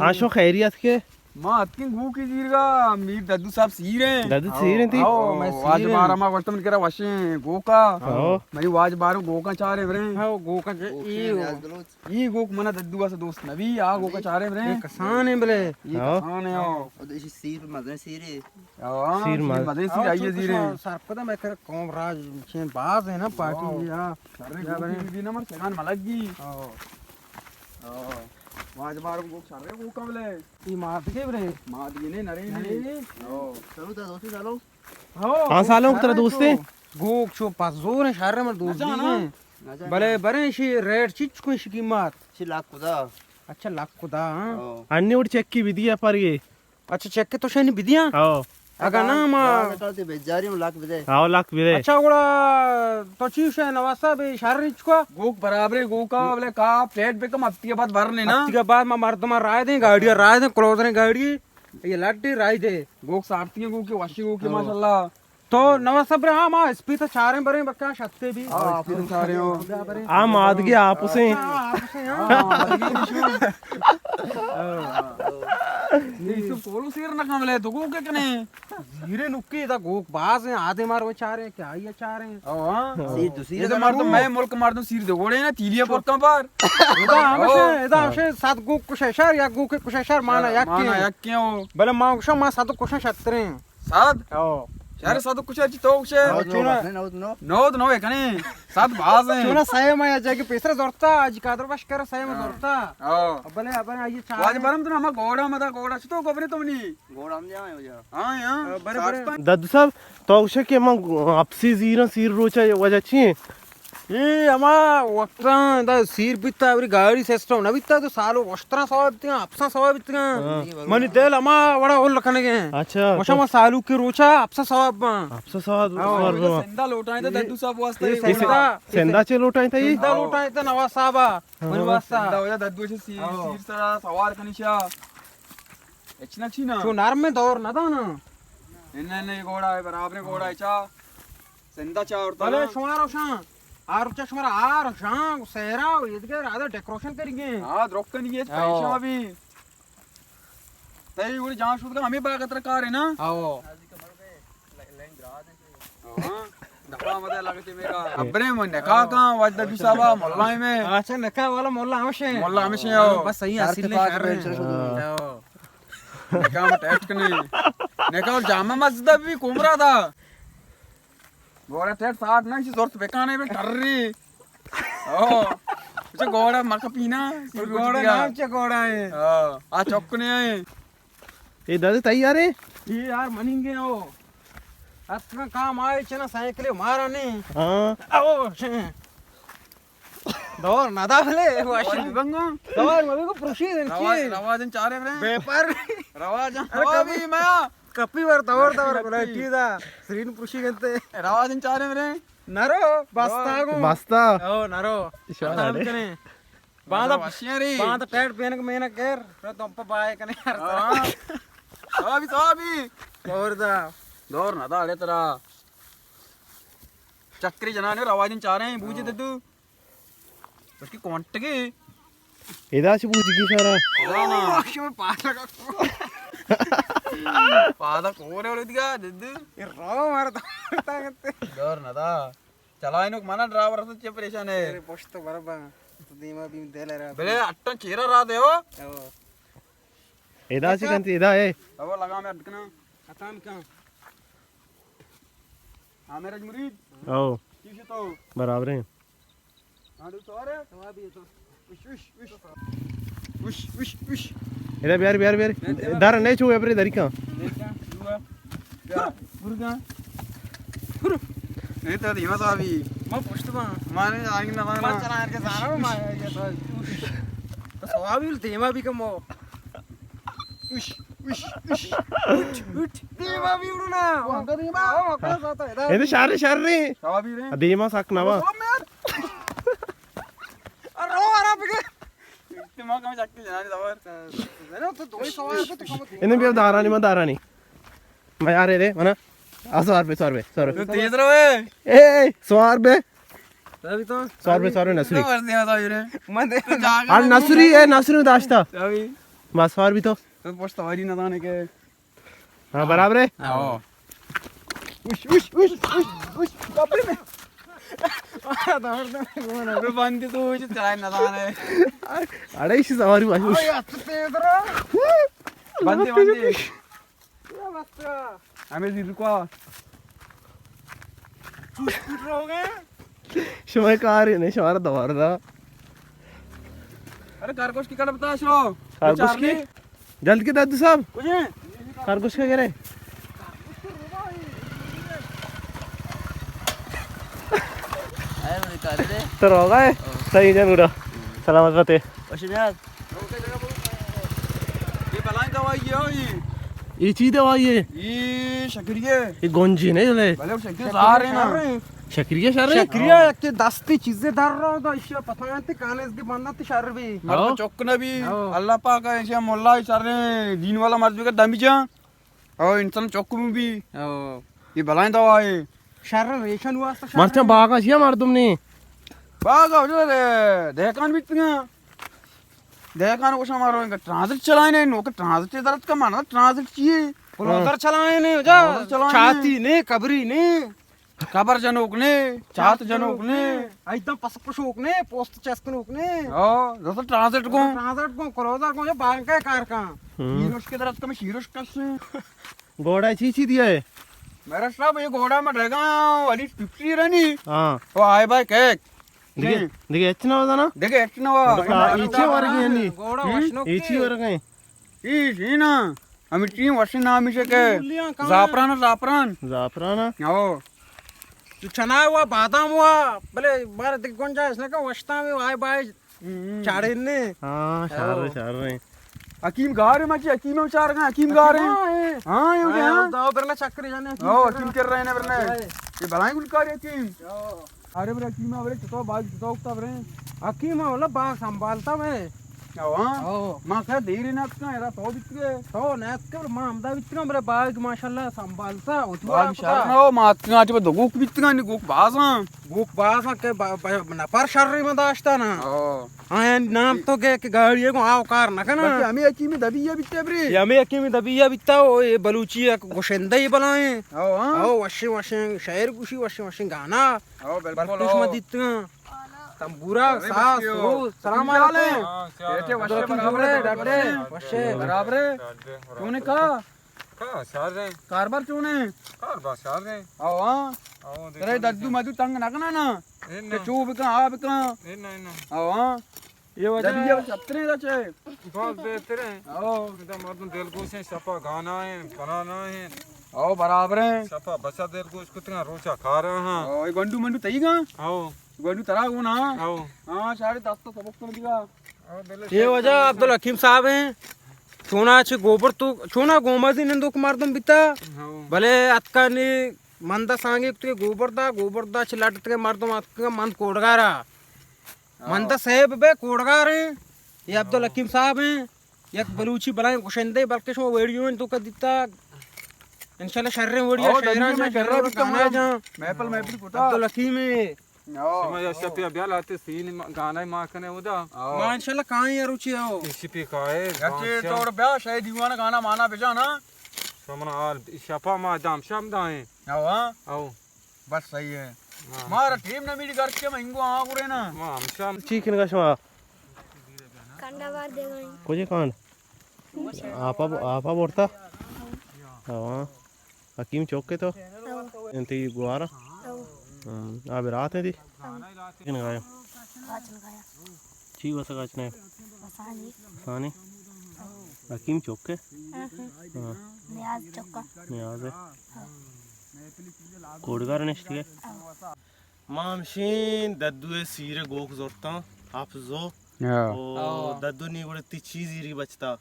آ شو خیریت کے؟ ما اتکیں گوکی زیرگا، میر ددو صاحب سیر ہیں۔ ددو سیر ہیں تی؟ ہاؤ، میں سیر واج ہیں۔ بارا ما گوشتم کرا وشیں گوکا۔ ہاؤ۔ منی واج بارو گوکا چارے بریں۔ ہاؤ، گوکا چ-، گوکی ای ہو۔ نیاز بلوچ۔ ای گوک منا ددو واسطے دوست نبی، آ گوکا چارے بریں۔ یہ کسان ہیں بلے۔ یہ ہاؤ۔ کسان ہیں، ہاؤ۔ اور اسی سیر مزے سیرے۔ ہاؤ، سیر سیر مز-، مزے سیر ہاؤ، آئیے چونکہ زیرے۔ شما سرپدہ میں کر قوم راج چین باز ہیں نا پارٹی ہاؤ۔ یا۔ شرے یا گوکی بریں۔ بھی نمر سگان ملگی۔ ہاؤ۔ ہاؤ۔ واج بارو گوک شرے گوکا بلے۔ ای مادگے برے۔ مادگے نے نرے نے۔ نرے نے۔ ہاؤ۔ چلو تا دوستی چلو۔ ہاں، سالوں ترا دوست ہیں؟ گوک چو پس زور ہیں، شر من دوست نہ جانا۔ نہیں ہیں۔ نہ جانا۔ بلے بریں شی ریٹ چچ کو شی قیمت؟ شی لاکھ خدا۔ اچھا، لاکھ خدا، ہاں۔ ہاں۔ انی وڑ چیک کی بدیا پر یہ۔ اچھا، چیک تو شنی بدیا؟ ہاں۔ اگا نا ما تے بیجاری ہوں، لاکھ بدے۔ ہاں، لاکھ بدے۔ اچھا، گڑا تو چی شے نواز صاحب، شر رچ کو؟ گوک برابرے، گوکا بلے کا پیٹ بکم ہفتی کے بعد بھرنے نا۔ ہفتی کے بعد ما مردم رائے دیں، گاڑی رائے دیں، کلوز ریں گاڑی۔ یہ لڈی رائی دے۔ گوک سارتی ہیں، گوک کے وشی گوک کے، ہاں۔ ماشاءاللہ۔ تو نواز صاحب، ہاں، ما اسپیت چاریں بریں، بکا شتے بھی۔ ہاں، اسپیت چاریں ہو۔ آ مادگی آپسیں۔ ہاں، آپسیں، ہاں۔ ہاں، مادگی۔ نہیں، تو پولو سیر نہ کم لے، تو گوک کے کنے؟ زیرے نکی، دا گوک باز ہیں، آدھے مار وہ چاریں، کیا یہ چاریں؟ او، ہاں۔ سیر تو سیر یہ تو مار تو میں ملک مار تو سیر دے گوڑے نا، تیلیا پورکاں پر۔ ادا ہمشے، ادا ہمشے سات گوک کشے شر، یا گوک کشے شر، مانا یک مانا کے۔ یک کے ہو۔ بلے ما گوشاں ما سات کشاں شتریں۔ سات؟ او۔ شر سات کشے چی تو کشے؟ او، چونا۔ نود نو۔ نود نو ہے کنے۔ سات باز ہیں۔ چونا سیم یا جگہ پیسر زورتا، اج قادر بش کر سیم زورتا۔ او۔ بلے، بلے، یہ چار واج ہیں۔ برم تو ہما گوڑا مدا گوڑا چی تو گبرے تو منی۔ گوڑا ہم جائیں ہو جا۔ ہاں، ہاں۔ برے، برے۔ ددو صاحب، تو گوشے کہ من اپسی زیراں سیر روچا وجہ چی ہیں؟ اے ہما وقتاں دا سیر بیتا، اوری گاڑی سسٹم نہ بیتا، تو سالو وشتراں سواب بیتگاں، اپساں سواب بیتگاں۔ ہاں۔ منی دل ہما وڑا ہول کنگے۔ اچھا، وشا تو ما سالو کے روچا اپساں سواب باں۔ اپساں سواب، ہاں۔ سواب باں۔ سندا لوٹائیں تا ددو صاحب واسطے۔ اے سندا، سندا چے لوٹائیں تا یہ؟ سندا لوٹائیں تا نواز صاحب۔ ہاں۔ منی واسطہ۔ سندا ہو جا ددو چے سی-، ہاں۔ سیر سرا سوار کنی چا۔ اچنا چی نا؟ چو نرم دور نہ دانا۔ نہیں، نہیں، گوڑا ہے، برابر گوڑا ہے چا۔ سندا چا اور بلے تلا۔ شمار روشاں۔ آ روچا شمار آ روشاں، سہرا و ایدگہ رادہ ڈیکوریشن کریگے۔ ہاں، درک کنگے، ہاں۔ پیسہ بھی۔ تئی وڑی جان شد کا ہمیں باغ اتر کار ہے نا؟ آو۔ ہاں، دفعہ مدے لگتے میرا۔ ابرے من نکاح کا، وجدہ دو صاحبہ، مولا میں۔ اچھا، نکاح والا مولا ہمشے۔ مولا ہمشے ہو۔ بس صحیح حاصل نہیں کر رہے ہیں۔ ہاں۔ نکاح میں ٹیٹ کنی۔ نکاح اور جامع مسجد بھی کمرہ تھا۔ گوڑا ٹیٹ ساٹھ نہ، اسی زورت بکانے میں ٹری۔ او، اچھا گوڑا مکا پینا، گوڑا نام چا گوڑا ہے۔ ہاں، آ چوک نے آئے۔ اے دادے تیار ہے؟ اے یار مننگے ہو۔ اتنا کام آئے چنا سائیکل مارا نہیں۔ ہاں۔ او، دور نہ دا بلے، واشی بنگو۔ دور مبی کو پروشی دن رواج، چیئے؟ رواجن چارے برے۔ بیپار۔ رواجن۔ ارے ہوا کبھی بھی میا۔ کپی ور دور دور بلے ٹی دا۔ سرین پروشی گنتے۔ رواجن چارے برے۔ نرو، بستا گو۔ بستا۔ او، نرو۔ اشارہ آرام دے۔ کریں۔ باندا وشیاری۔ باندا ٹیٹ پینک مینک کر، پر تم پہ بائے کنے یار۔ ہاں۔ تو بھی، تو بھی۔ دور دا۔ دور نہ دا، اڑے ترا۔ چکری جنانے رواجن چارے ہیں، بوجھے دے تو۔ اس کی کونٹگی۔ ادا چھ بوجھگی شارا۔ ادا نا۔ شما پاس لگا۔ پادا کورے ولے دیا، ددو۔ یہ رو مارتا کرتے۔ دور نہ دا۔ چلائینوک منا ڈرائیور تو چے پریشان ہے؟ ارے پشت برابا۔ تو دیما بھی دل ہے۔ بلے اٹن چیرا را دے ہو۔ او۔ ادا چھ کنتی، ادا ہے۔ او لگا میں اٹکنا۔ ختم کن۔ ہاں، میرج مرید۔ او۔ کیسے تو؟ برابر ہیں۔ ہاں، دو سوار ہے۔ وش، وش، وش۔ وش، وش، وش۔ ادا بیار، بیار، بیار۔ دار نہیں چھو، اپنے داری کا۔ برگا۔ نہیں تو دیما صاحبی۔ ما پشت با۔ مانے آگے نہ مانا۔ ما چلا کے زانا ما یہ تو۔ تو سوابی دیما بھی کمو۔ اش، اش، اش۔ اٹھ، اٹھ۔ دیما بھی اڑنا۔ وہاں دیما۔ اے تو شر، شر رے۔ سوابی رے۔ دیما سک نوا۔ ارو، ارو، بگے۔ دماغ میں جاتی جنانی دور۔ ارے، تو دو ہی سوار پہ تو کم۔ انہیں بھی اب دارانی، ما دارانی۔ ما یار اے دے، منا۔ آ، سوار بے، سوار بے، سوار بے۔ تو تیز رو اے۔ اے، اے، سوار بے۔ ابھی تو۔ سوار بے، سوار بے، نسری۔ تو ورزی میں تو یورے۔ من دے۔ تو جاگا ہر نسری اے، نسری داشتا۔ ابھی۔ بس سوار بی تو۔ تو پشت سواری نہ زانے کہ۔ ہاں، برابر ہے؟ ہاں۔ اش، اش، اش، اش، اش، باپ رے میں۔ بندی تو چلائے نہ زانے۔ اڑے اسی سواری باش۔ بندی، بندی۔ ہمیں زیر رکوا۔ شما کاری نہیں، شما را دوار دا۔ ارے خرگوش کی کڑ بتا شو۔ خرگوش کی؟ جلد کے دادو صاحب۔ خرگوش کا کرے؟ تو روگا ہے؟ صحیح جان گڑا۔ سلامت بتے۔ یہ بلائیں دوائی ہے، یہ۔ یہ چی دوائی ہے؟ یہ شکریہ۔ یہ گونجی نہیں لے۔ بلے شکریہ زہر ہے نا۔ شکریہ شر ہے؟ شکریہ ایک دستی چیزیں در رہا تھا، اس پتہ نہیں کانے اس کے بندہ تے شر بھی۔ مر تو چک نہ بھی۔ اللہ پاک ہے، ایسے مولا شر ہے، دین والا مرد بھی دمی جان۔ او انسان چک بھی۔ یہ بلائیں دوائی ہے۔ شر ریشن واسطہ شر۔ مرچاں باغاں چیا مردم نہیں۔ باغ دہکان بیتگاں۔ دہکان گوشاں مارو انگا ٹرانزٹ چلائینے، نوک ٹرانزٹ درت کا مانا ٹرانزٹ چیے؟ کلوزر چلائینے، جا۔ کلوزر چلائینے۔ چاتی نے، قبری نے۔ قبر جنوک نے، چات جنوک نے۔ ایدم پس پشوک نے، پوست چسکنوک نے۔ ہاں، دس ٹرانزٹ کو۔ ٹرانزٹ کو، کلوزر کو، یہ بانک کا کار کا۔ شیروش کے درت کا میں شیروش کس۔ گوڑا چی چی دیا ہے؟ میرا صاحب، یہ گوڑا میں رہ گیا، والی ٹپسی رہنی۔ ہاں۔ وہ آئے بھائی کیک۔ دیکھے، دیکھے، اچ نہ ہوتا نا؟ دیکھے، اچ نہ ہوا۔ گوڑا ایچے ورگے ہیں نی۔ گوڑا وشنو ایچی ورگے ہیں۔ ایچ ہی نا۔ ہمیں ٹیم وشن نام اسے کہ زعفران، زعفران۔ زعفران۔ او۔ تو چنا ہوا، بادام ہوا، بلے بار دیکھ گنجائش نہ کہ وشتا میں آئے بھائی۔ چاڑے نے۔ ہاں، شہر رہے، شہر رہے۔ حکیم گار ہے، مچی حکیم ہم چار گا، حکیم گار ہے۔ ہاں، یہ ہو گیا۔ دو برلا چکر جانے۔ او، حکیم کر رہے ہیں برلا۔ یہ بلائیں گل کار ہے حکیم۔ ارے برا حکیم، برے چتو باغ چتو اکتا برے۔ حکیم والا باغ سنبھالتا میں۔ ہاں۔ ما کہ دیر نہ اتکا، ایرا تو بیت گئے۔ تو نہ اتکا، ما ہمدا بیت گئے، برے باغ ماشاءاللہ سنبھالتا۔ باغ شر نہ ہو، ما اتکا، چہ دو گوک بیت گئے، نی گوک بازاں۔ گوک باز آں کہ با-، با-، نفر شری ما داشتا نا۔ ہاں۔ آیاں نام تو کہ، کہ گاڑی کو آو کار نہ کنا۔ بلکہ ہمیں حکیمی دبیا بیتے برے۔ یہ ہمیں حکیمی دبیا بیتا، او یہ بلوچی یک گشندہ ہی بلائیں۔ ہاں، ہاں۔ او وشیں وشیں شعر گوشی، وشیں وشیں گانا۔ ہاں، بالکل، بلکہ شما دیتگاں۔ تنبورا، ساز، سرود، سلام علیکم۔ ہاں، کیسے وشے؟ برابر ہے، ڈڈے، وشے۔ برابر ہے۔ چونے کا؟ ہاں، شر ہیں۔ کاربار چون ہیں؟ کاربار شر ہیں۔ او ہاں۔ او، ترے ددو مدو تنگ نہ کنا نا۔ اے نا۔ کہ چو بکن، آ بکن۔ اے نا، اے نا۔ او ہاں۔ یہ وجہ دبی ہے۔ شتریں دا چے۔ بہت بہتر ہیں۔ او۔ دا مردم دلگوش ہیں، شپا گانا ہیں، بنانا ہیں۔ او، برابر ہیں۔ شپا بچا دلگوش کتنا روچا کھا رہا ہاں۔ او، یہ گنڈو منڈو تئی گا؟ او۔ گنڈو ترا گونا؟ او۔ ہاں، شارے دست سبق تو دیگا۔ اے وجہ عبدالحکیم صاحب ہیں۔ چونا چہ گوبر تو، چونا گومازی نندوک مردم بیتا۔ ہاں۔ بلے اتکا نی مند سانگے کتگے گوبر دا، گوبر دا چہ لڈ تگے مردم اتکا مند کوڑگارا۔ ہاں۔ مند صاحب بے کوڑگار ہیں۔ یہ عبدالحکیم صاحب ہیں۔ یک بلوچی بلائیں گشندے، بلکہ شما ویڈیو انت تو کا دیتا۔ انشاءاللہ شریں ویڈیو، او، شعرا دنیا میں جان، شرا شعرا بیتا گانا ہوں۔ جان۔ محفل، محفل کتا۔ عبدالحکیم ہے۔ او۔ شما یا شپی بیا لاتے سین ما-، گانا ما کنے ادا۔ او۔ ما انشاءاللہ کائیں یا روچی او۔ شپی کائے، اچھے بادشاہ۔ تو بیا شاید دیوانہ گانا مانا بجانا۔ شما حال شپا ما دام شام دائیں۔ او ہاں۔ او۔ بس صحیح ہے۔ ہاں۔ مارا ٹیم نہ ملی گھر کے، میں انگو آ گرے نا۔ ما ہم شام۔ چی کنگا شما؟ کنڈا بار دے گئی۔ کجے کانڈ؟ آپا، آپا بورتا؟ ہاں۔ حکیم چوک کے تو؟ ہاں۔ انتی گوارا؟ ہاں۔ ہم، آ برات ہیں دی؟ ہاں۔ کن گایا؟ کاچ لگایا۔ چی واسا کاچ نے؟ وسانی۔ وسانی؟ ہاں۔ حکیم چوک کے؟ ہاں۔ ہاں۔ نیاز چوک کا۔ نیاز ہے۔ ہاں۔ کوڑگار نشتی ہے؟ ہاں۔ ما ہمشین ددو ء سیر ء گوک زرتاں، ہپت زو۔ ہاں۔ او ہاں۔ ددو نی گڑا تی چی زیری بچتا؟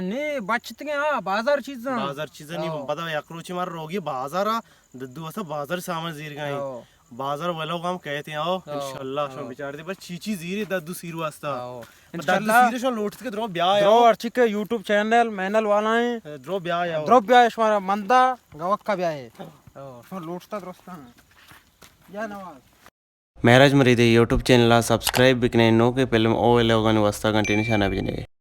نی بچتگیں، ہاں، بازار چیزاں۔ بازار چیزاں نی، ہاں۔ پدا یک روچے مارا روگی بازار آ، ددو واسا بازار سامان زیرگائیں۔ ہاں۔ بازار ولوگ ہم کہتے ہیں، او، ہاں۔ انشاءاللہ، ہاں۔ شما بچار دے، بس چی چی زیری ددو سیر واسطہ۔ ہاں۔ ددو انشاءاللہ۔ سیر شما لوٹت کے درو بیا درو آؤ۔ ہرچی کہ یوٹیوب چینل مینل والا ہیں۔ درو بیا آؤ۔ درو بیا شمارا مندا گوکا بیا ہے۔ ہاں۔ شما لوٹتا درستاں۔ یا نواز۔ مہراج مریدے یوٹیوب چینل ء سبسکرائب بکنے، نوکیں فلم او ویلاگانی واسطہ گھنٹی نشانہ بجنے۔